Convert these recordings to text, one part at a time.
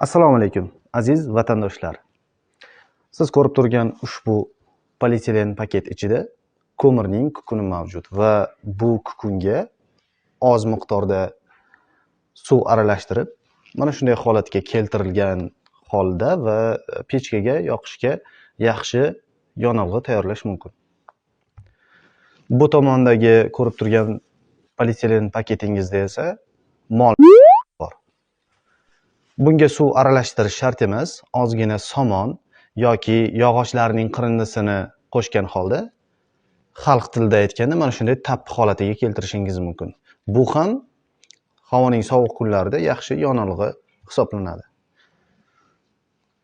Assalomu alaykum, aziz vatandoshlar. Siz ko'rib turgan ushbu polietilen paket ichida ko'mirning kukuni mavjud va bu kukunga oz miqdorda suv aralashtirib, mana shunday holatga keltirilgan holda va pechkaga yoqishga yaxshi yonilg'i tayyorlash mumkin. Bu tomondagi ko'rib turgan polietilen paketingizda esa mol bor. Bunga suv aralashtirish shart emas, ozgina somon yoki yog'ochlarning qirindisini qo'shgan holda, xalq tilida aytganda, mana shunday tappi holatiga keltirishingiz mumkin. Bu ham havoning sovuq kunlarida yaxshi yonilg'i hisoblanadi.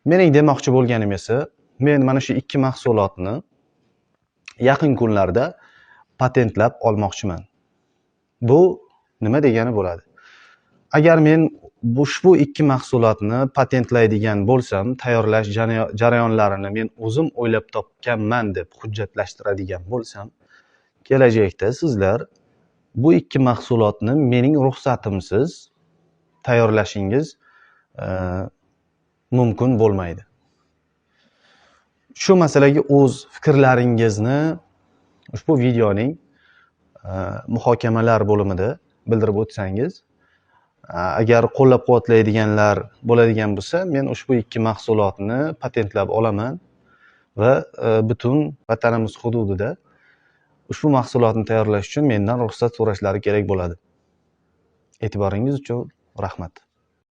Mening demoqchi bo'lganim esa, men mana shu ikki mahsulotni yaqin kunlarda patentlab olmoqchiman. Bu nima degani bo'ladi? Agar men ushbu ikki mahsulotni patentlaydigan bo'lsam, tayyorlash jarayonlarini men o'zim o'ylab topganman deb hujjatlashtiradigan bo'lsam, kelajakda sizlar bu ikki mahsulotni mening ruxsatimsiz tayyorlashingiz mumkin bo'lmaydi. Shu masalaga o'z fikrlaringizni ushbu videoning muhokamalar bo'limida bildirib o'tsangiz, agar qo'llab-quvvatlaydiganlar bo'ladigan bo'lsa, men ushbu ikki mahsulotni patentlab olaman va butun vatanimiz hududida ushbu mahsulotni tayyorlash uchun mendan ruxsat so'rashlari kerak bo'ladi. E'tiboringiz uchun rahmat.